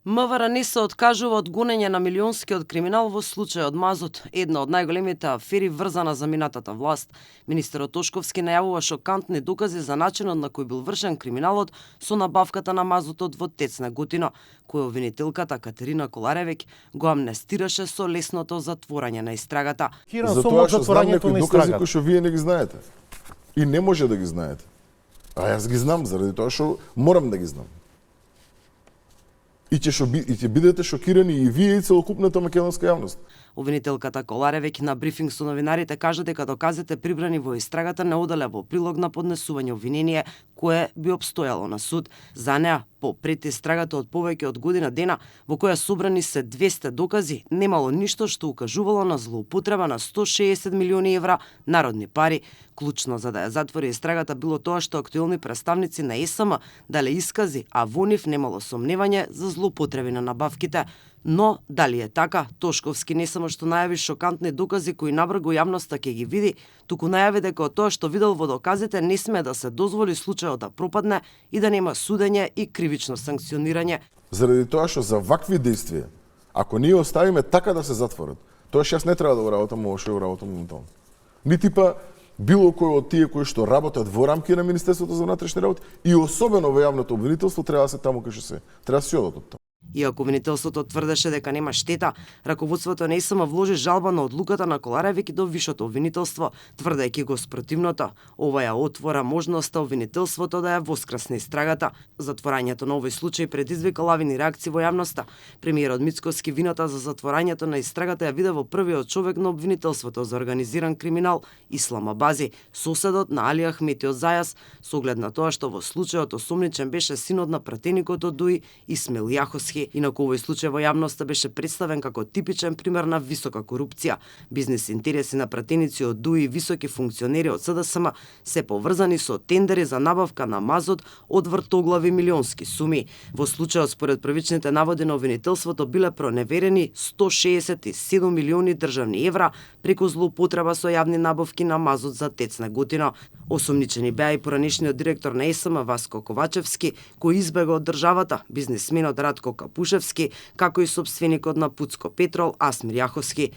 МВР не се откажува од гонење на милионскиот криминал во случајот Мазут, една од најголемите афери врзана за минатата власт. Министерот Тошковски најавува шокантни докази за начинот на кој бил вршен криминалот со набавката на мазутот во ТЕЦ Неготино, кој обвинителката Катерина Коларевиќ го амнестираше со лесното затворање на истрагата. Затоа што знам некои докази кои што вие не ги знаете. И не може да ги знаете. А јас ги знам заради тоа што морам да ги знам. И ќе бидете шокирани и вие и целокупната македонска јавност. Обвинителката Коларевиќ на брифинг со новинарите кажа дека доказите прибрани во истрагата не оделе во прилог на поднесување обвинение кое би обстојало на суд. За неа, по пред истрагата од повеќе од година дена, во која собрани се 200 докази, немало ништо што укажувало на злоупотреба на 160 милиони евра народни пари. Клучно за да ја затвори истрагата било тоа што актуелни представници на ЕСМ дале искази, а во нив немало сомневање за злоупотреби на набавките. Но, дали е така, Тошковски не само што најави шокантни докази кои набрзо јавноста ќе ги види, туку најави дека од тоа што видел во доказите не сме да се дозволи случајот да пропадне и да нема судење и кривично санкционирање. Заради тоа што за вакви действија, ако ние оставиме така да се затворат, тоа што јас не треба да го работам ово што го работам моментално. Нити па било кој од тие кои што работат во рамки на Министерството за внатрешни работи и особено во јавното обвинителство треба да се таму кај што се. Треба да се одат од таму. Иако обвинителството тврдеше дека нема штета, раководството на ЕСМ вложи жалба на одлуката на Коларевиќ до вишото обвинителство, тврдејќи го спротивното. Ова ја отвора можноста обвинителството да ја воскресне истрагата. Затворањето на овој случај предизвика лавини реакции во јавноста. Премиерот Мицкоски вината за затворањето на истрагата ја виде во првиот човек на обвинителството за организиран криминал Ислам Абази, соседот на Али Ахметиот Зајас, со оглед на тоа што во случајот осомничен беше синот на пратеникот од ДУИ Исмел Јаховски. Инаку овој случај во јавноста беше представен како типичен пример на висока корупција. Бизнес интереси на пратеници од ДУИ и високи функционери од СДСМ се поврзани со тендери за набавка на мазот од вртоглави милионски суми. Во случајот според првичните наводи на обвинителството биле проневерени 167 милиони државни евра преку злоупотреба со јавни набавки на мазот за ТЕЦ Неготино. Осомничени беа и поранешниот директор на ЕСМ Васко Ковачевски, кој избега од државата, бизнесменот Радко Капушевски, како и собственикот на Пуцко Петрол Асмир Јаховски.